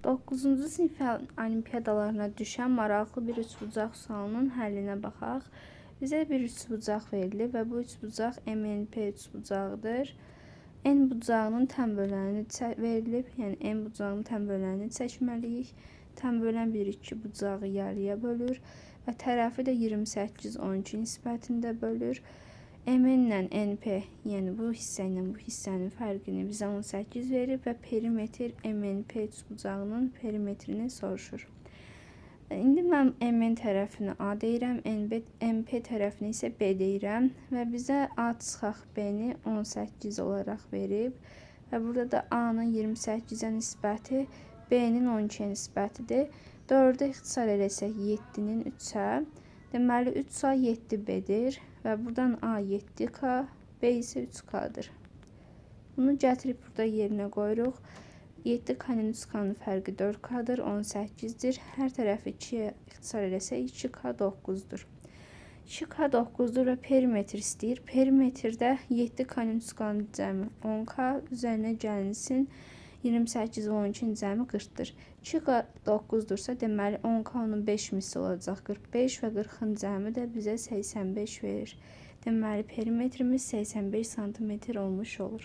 9-cu sinif olimpiadalarına düşən maraqlı bir üçbucaq sualının həllinə baxaq. Bizə bir üçbucaq verilir və bu üçbucaq MNP üçbucağıdır. N bucağının tən böləni verilib, yəni N bucağının tən bölənini çəkməliyik. Tən bölən 1, 2 bucağı yarıya bölür və tərəfi də 28, 12 nisbətində bölür. MN ilə NP, yəni bu hissə ilə bu hissənin fərqini bizə 18 verir və perimetr MNP üçbucağının perimetrini soruşur. İndi mən MN tərəfini A deyirəm, MP tərəfini isə B deyirəm və bizə A çıxaq B-ni 18 olaraq verib və burada da A-nın 28-ə nisbəti B-nin 12-yə nisbətidir. 4-ə ixtisar eləsək 7-nin 3-ə, deməli 3A 7B-dir və buradan A 7K, B isə 3K-dır. Bunu gətirib burada yerinə qoyuruq. 7K-nın 3K-nın fərqi 4K-dır, 18-dir. Hər tərəfi 2-yə ixtisar eləsək 2K 9-dur. 2K 9-dur və perimetr istəyir. Perimetrdə 7K-nın 3K-nın cəmi 10K, üzərinə gəlinsin 28 və 12-nin cəmi 40-dır. 2K 9-dursa, deməli 10K-nın 5 misli olacaq 45 və 40-ın cəmi də bizə 85 verir. Deməli perimetrimiz 85 sm olmuş olur.